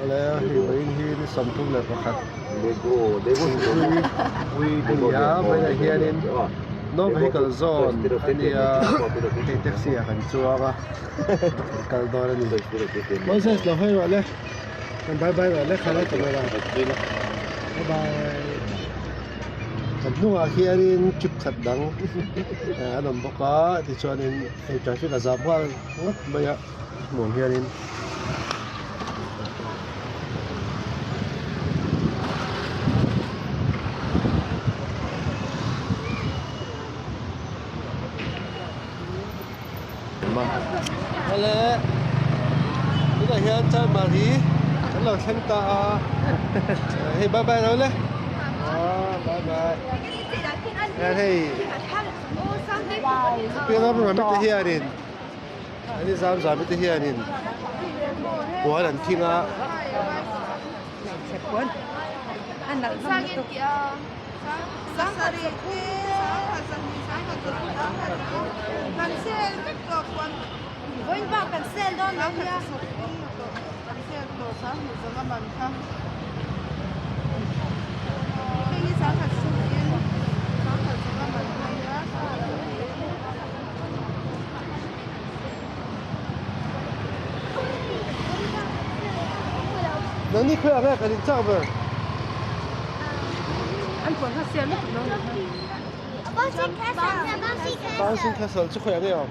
Awle hei vawiin hi ni 31 thingpui a ni a vawiinah hianin no vehicle zone a nia hei taxi ah kan chuang a kan kal dawn a ni. Moses lo hawi rawh le kan bye bye rawh le khalai camera bye bye kan hnungah hianin trip khat dang an awm bawk a tichuanin hei traffic a zam nghal ngawt mai a. Hmuh ang hianin Awle tunah hian Chanmari kan lo thleng ta a hei bye bye lo le aw bye bye hei piang ram te hianin. An i zam zam te hianin puan an thing a. Nangni khawiah nge kan inchak ber? An puan kha siam lutuk lo nih kha. Bouncing castle chu khawiah nge awm?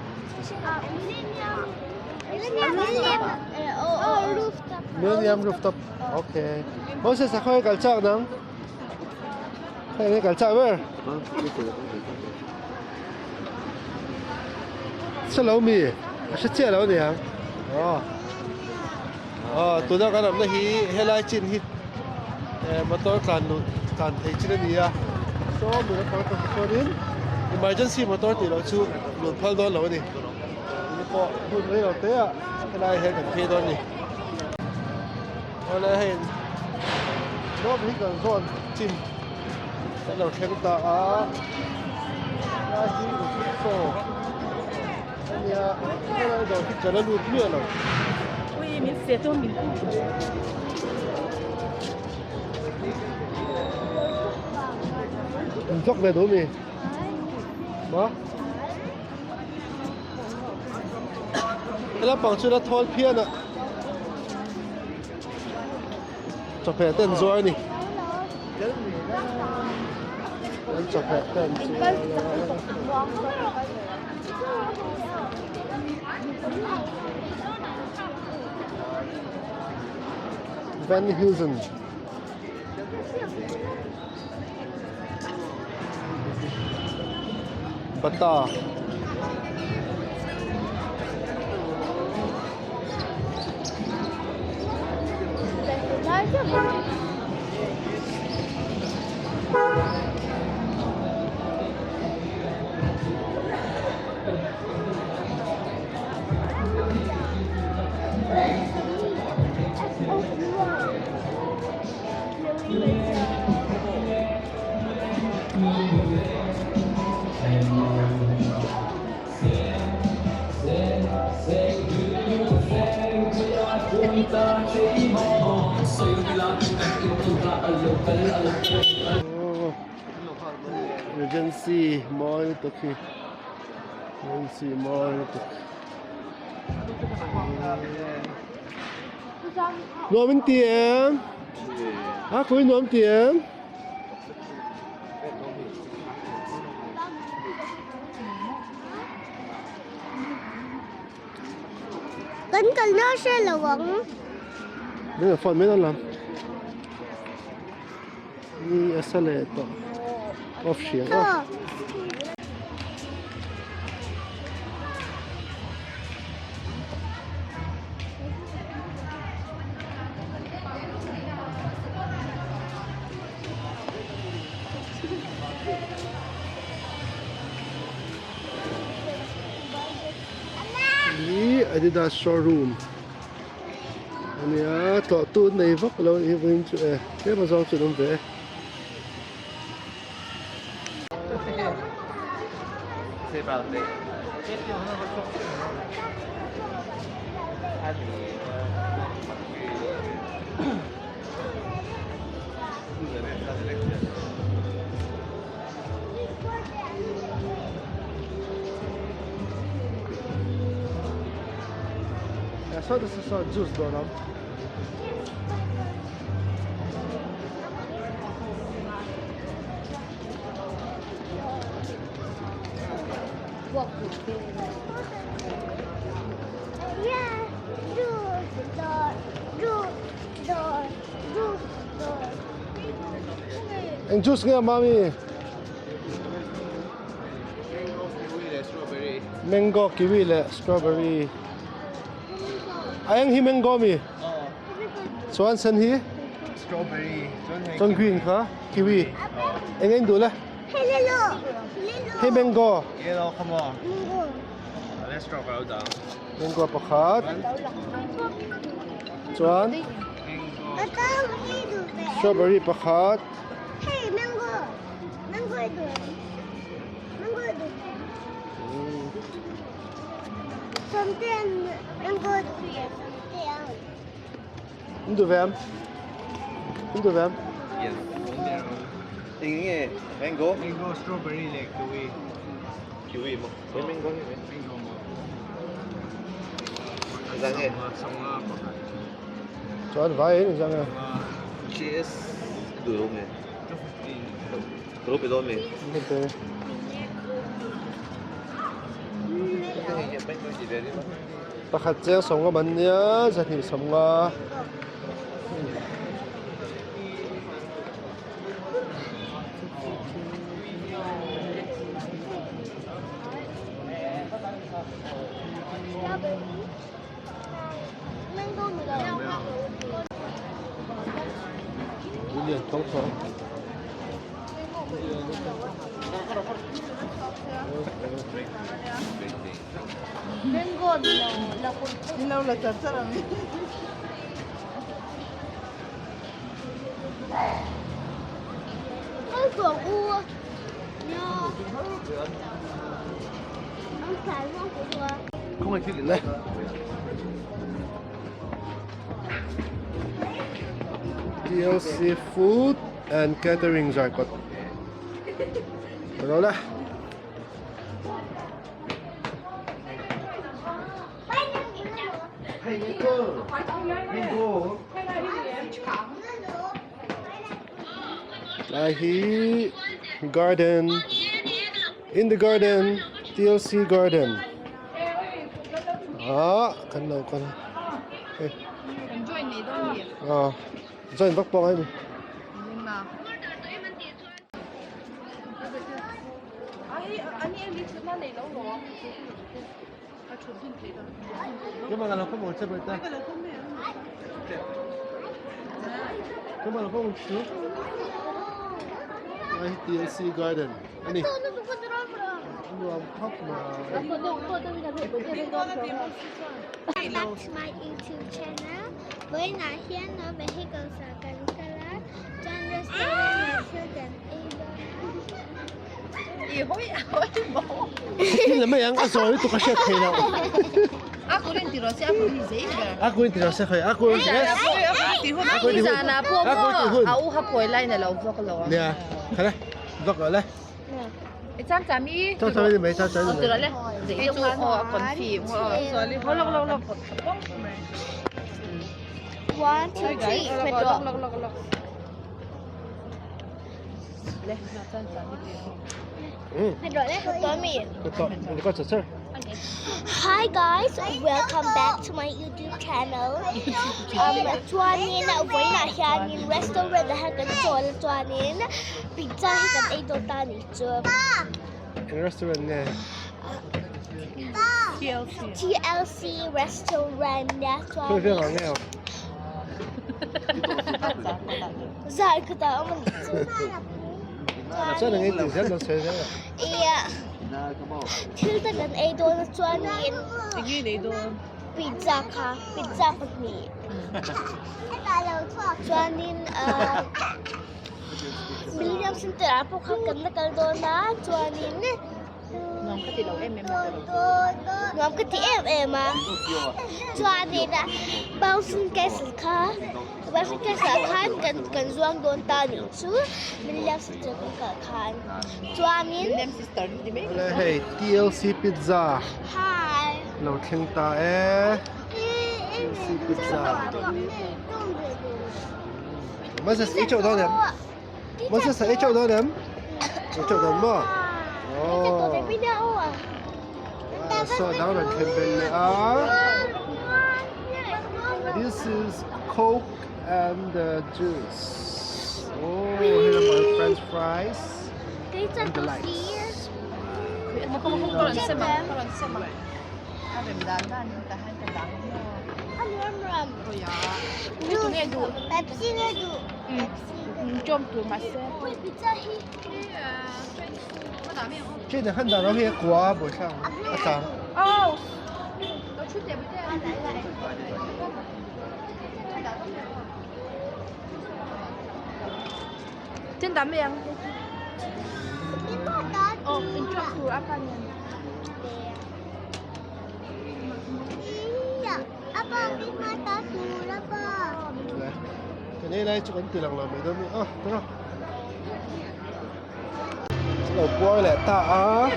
Millennium rooftop. Okay. Moses a khawi kal chak nang? Khawiah nge kal chak ber? Hre lo mi a hre chiah lo aniang aw aw tuna kan awmna hi helai chin hi eh motor tlan luh tlan theih chin a ni a saw mi naupang te chuanin emergency motor tih loh chu luh phal dawn lo a ni tih pawh hun rei lo te ah helai hian kan phei dawn a ni awle hei lawm hi kan zawn chin. Kan lo thleng ta a lai hi saw a nia helai dawr hi ka la lut miah lo. Ui min se chu min Min vlog ve duh mi? Ma? Helai pang chu la thawl phian a. Chawhmeh te an zuar a ni. An chawhmeh te an zuar a. Van Heusen. Bata. Regency mawi lutuk hi Regency mawi lutuk nuam in ti em a khawi nuam ti em. Kan kalna hre lo ang. Min phone min lam. Ni a sa leh tawh. Off hriang a. Hi Adidas showroom a nia tlawh tu nei vak lo a ni vawiin chu e tlem a zawng chu an awm ve e. Sawta saw saw juice dawr a awm. Eng juice nge mami? Mango kiwi leh strawberry. A eng hi mango mi? Chuan sen hi? Strawberry. Chuan green kha kiwi. Eng eng duh le? Hei mango. Yellow come on. Let's strawberry down. Mango pakhat. Chuan strawberry pakhat. Hey mango. Mango duh. Mango duh. Something mango duh. Something. In duh ve am. In duh ve am. Yes. Eng nge mango? Mango strawberry leh kiwi. Kiwi maw? He mango nge me? Mango maw? Zang nge? Chuan vai in zang nge? GS duh lo nge? Ka lo pe dawn me? Pe. Pakhat cheng sawmnga man nia zahnih sawmnga. Lian thawng thawng. Le. TLC Food and Catering Zarkawt. Ro le. Lai hi garden in the garden TLC garden ah kan lo kal hei ah join vak pawh a ni. Hei hi TLC garden a ni nuam khawp mai. Welcome back to my YouTube channel. Vawiinah hian no vehicles ah kan kal a chuan restaurant ah thil kan ei dawn a. Thil la mai ang a zawi lutuk a hriat thei loh. A kurin ti rawh se a kurin zei ber. A kurin ti rawh se khawi a kurin yes. A kurin ti hun. A kurin ti hun. A u ha phawi lai na lo vlog lo ang. Nia kha le vlog lo le. E cham cham i. Cham cham i mai cham cham i mai. Ti rawh le. Zei chu aw a confi. Lok lok lok. 1 2 3 pet rawh. Hi guys, welcome back to my YouTube channel. Um, chuanin vawiinah hianin restaurant ah hian kan chawl a chuanin pizza hi kan ei dawn ta anih chu. Eng restaurant nge? TLC restaurant nia chuanin. Khawi veng ah nge aw? Zai ka ta awm anih chu. Chuan ang ei tih zel dawn sawi zel a. Ia thil te kan ei dawn a chuanin pizza kha pizza pahnih chuanin ah Millennium Center ah pawh khan kan la kal dawn a chuanin Nuam ka ti lo em em a. Nuam ka ti em em a. Chuanin bouncing castle kha bouncing castle ah khan kan kan zuang dawn ta anih chu Millennium Center kan kal khan. Chuanin Millennium Sister ni mai Awle hei TLC pizza Hi lo thleng ta e. Cheesy pizza. Moses ei chauh dawn em? Moses a ei chauh dawn em? Ei chauh dawn maw? Oh. Saw dang rawn thlen belh leh a. This is coke and the juice. Oh, hei lamah hian french fries and the likes. Trên là khán giả nó nghe quá buổi sáng à sáng. Cái này lai chu kan ti lang lo mai dawn a ni a tawrh a lo puar leh ta a.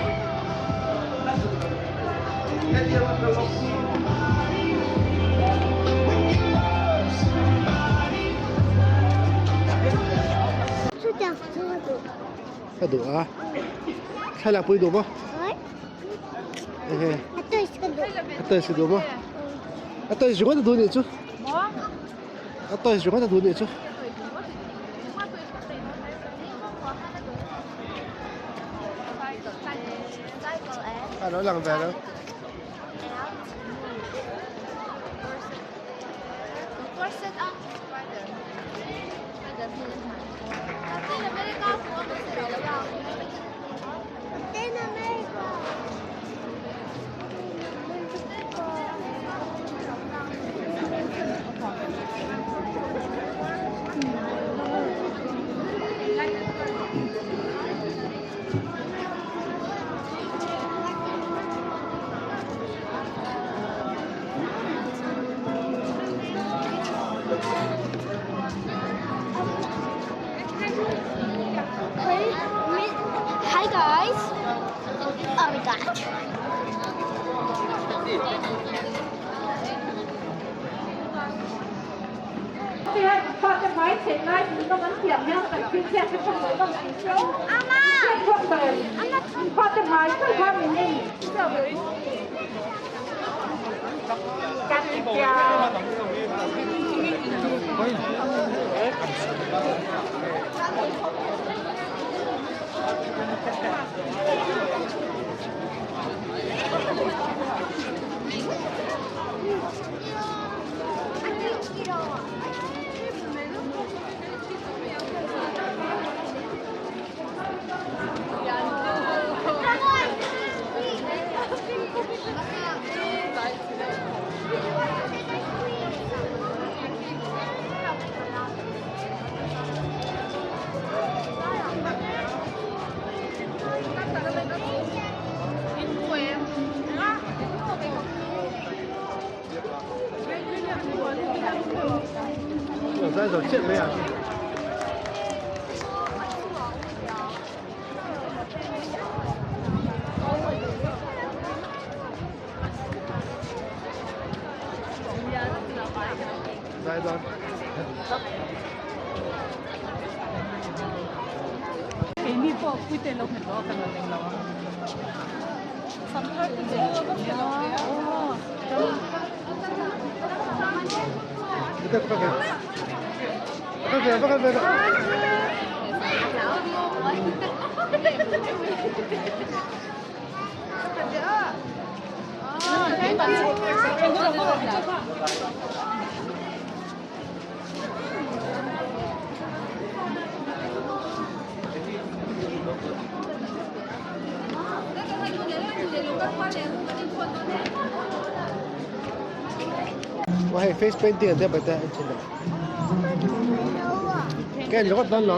Ka duh a thlalak pui duh maw enge a toys ka duh maw a toys ringawt a duh anih chu a toys ringawt a duh anih chu. A lo lang ve lo. Hi guys. Oh my god. Wa hei face painting an tia bai te en thin lo. Ka en ringawt dawn lo.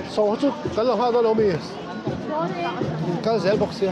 Saw chu kan lo nghak dawn lo mi kal zel bawk sia.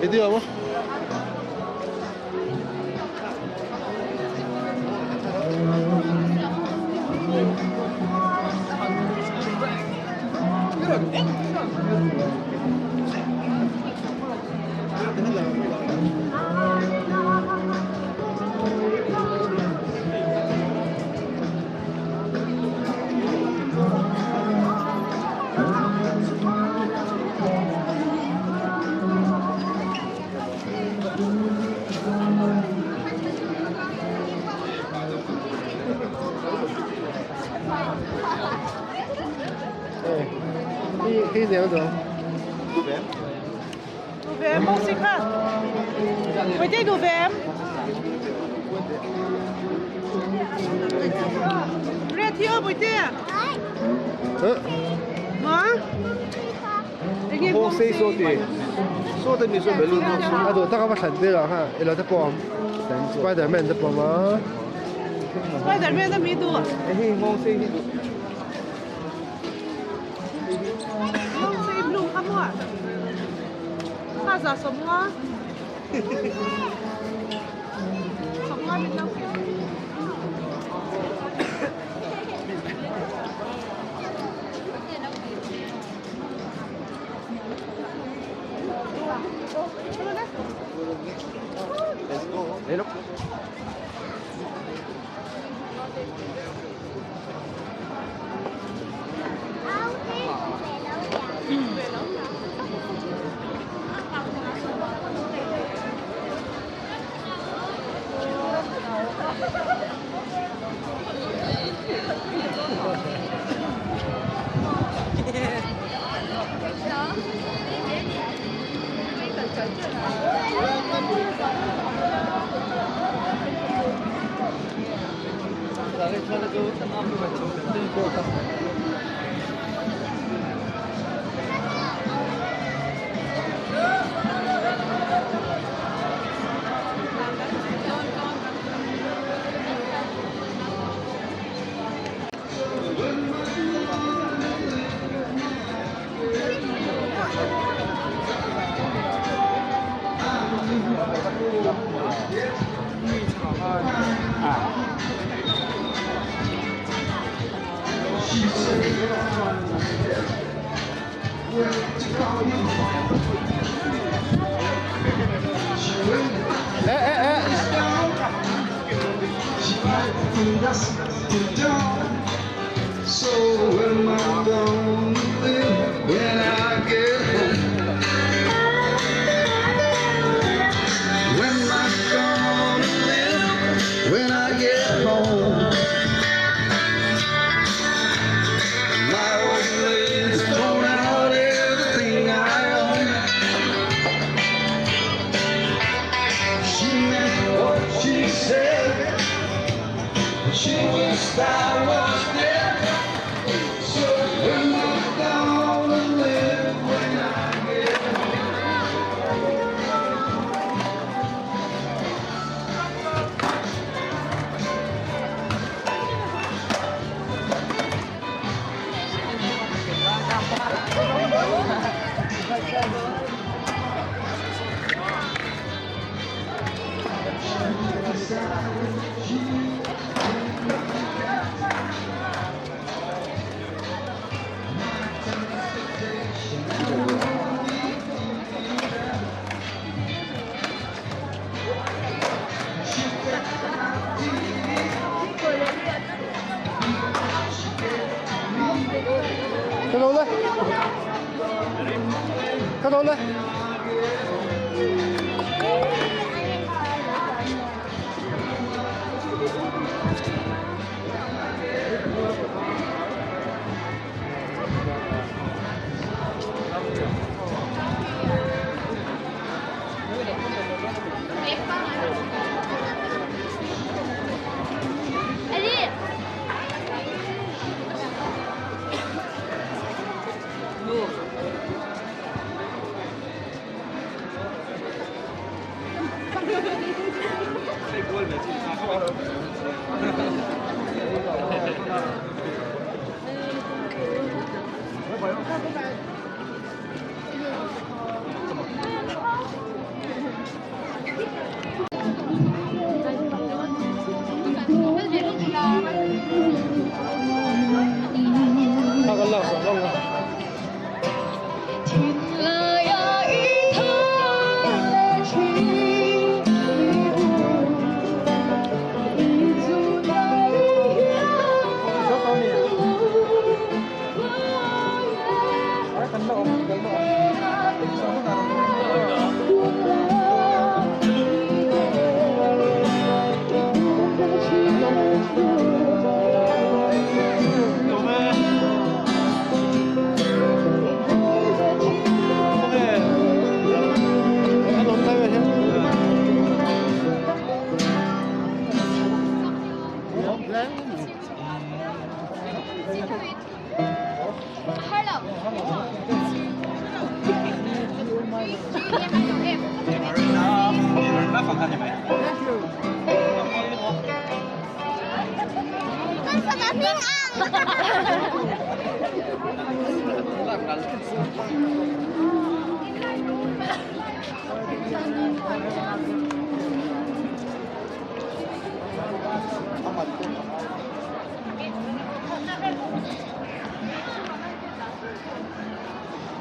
Video mo? Khi nào rồi? Đủ về không xin khá. Với thế đủ về em. Red hill với thế. Mà? Ho sei so ti. So te mi so belu no. A duh taka va thlan tir ah khan ilo te pawh a awm Spiderman te pawh a awm a. Spiderman a mi duh. Hei ngawng sei hi duh. Ngawng sei blue kha maw? Kha za sawmnga. Sawmnga min lo hrilh. Let's go. Hello. Eh eh eh. So am I gonna live when I get home? When am I gonna live when I get home? My old lady's thrown out everything I own. She meant what she said. She wished I was dead. So when am I gonna live when I get home? Ka lo le. Ka lo le.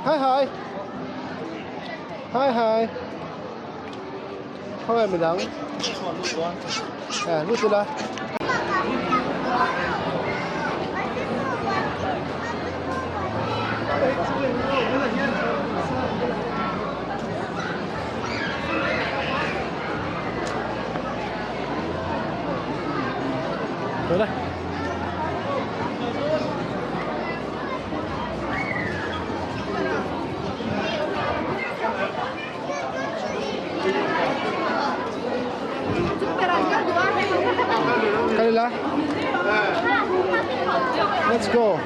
Hi hi. Hi hi. Khawngaih midang. Eh, lut ila. Tới đây. Kal ila. Let's go.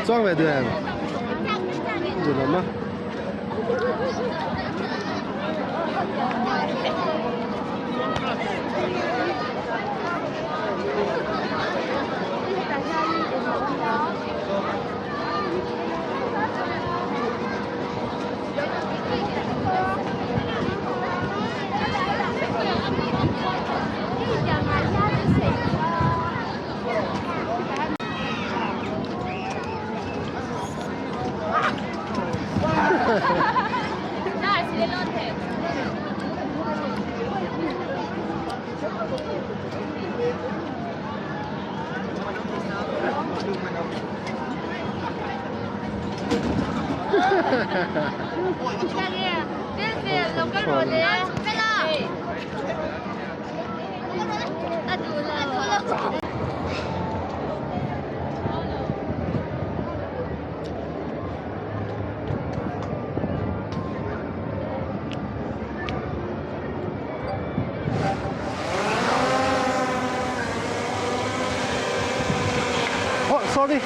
Chuang ve duh em? Duh lo ma. đi.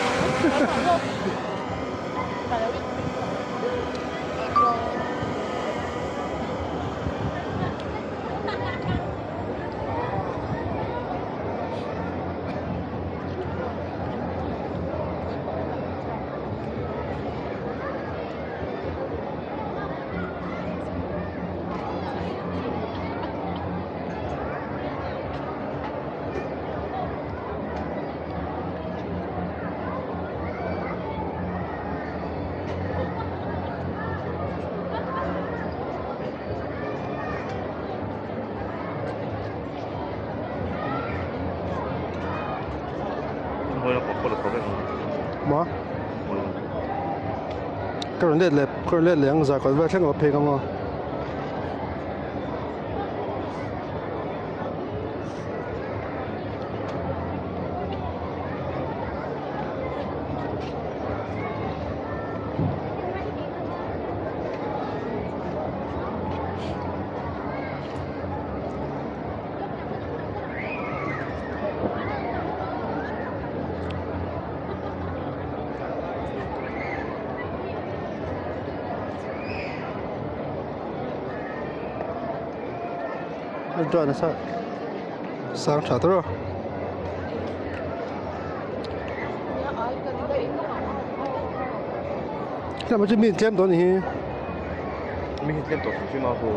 Ma? Ka rawn let leh ka rawn let leh ang zar kawt vel thleng a phei ang aw. A chuan a sang tha tawrh a. Tlem chu mi in tlem dawn a ni hi. Mi hi tlem tawh hrim hrim a hu.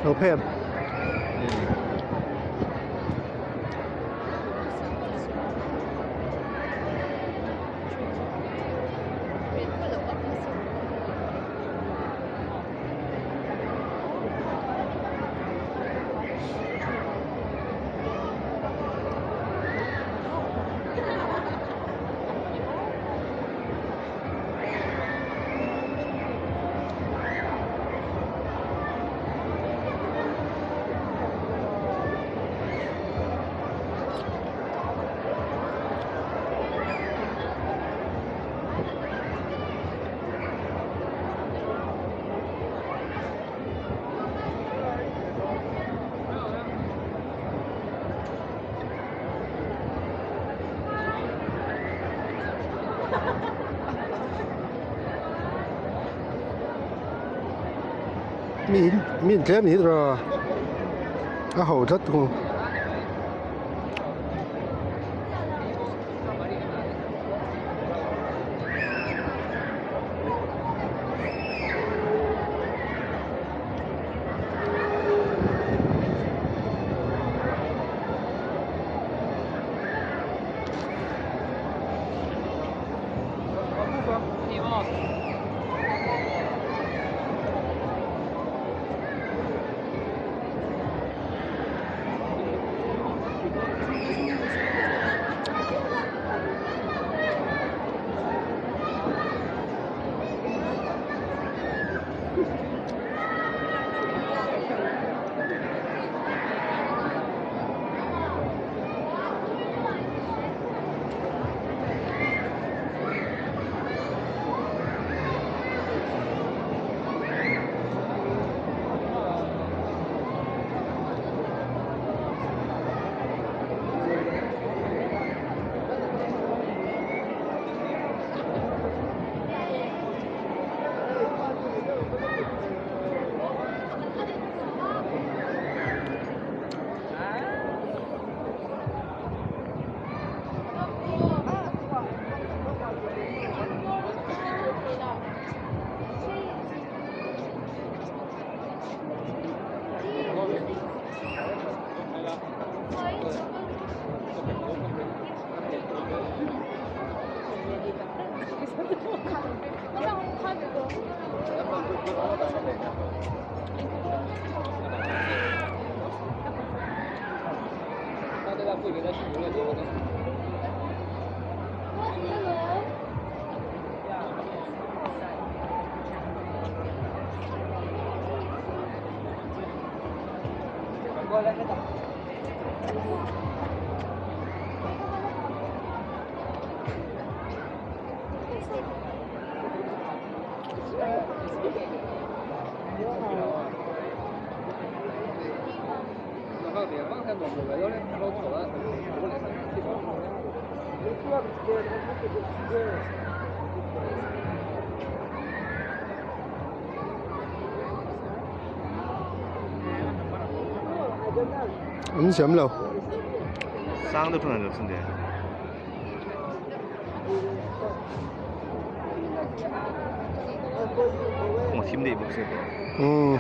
Lo phei em? Mi in mi in tlem ni rawh a ho tlat thung. An siam lo. Sang deuh thung an lo chhun ve. Kawng a thim daih bawk sia. Umm.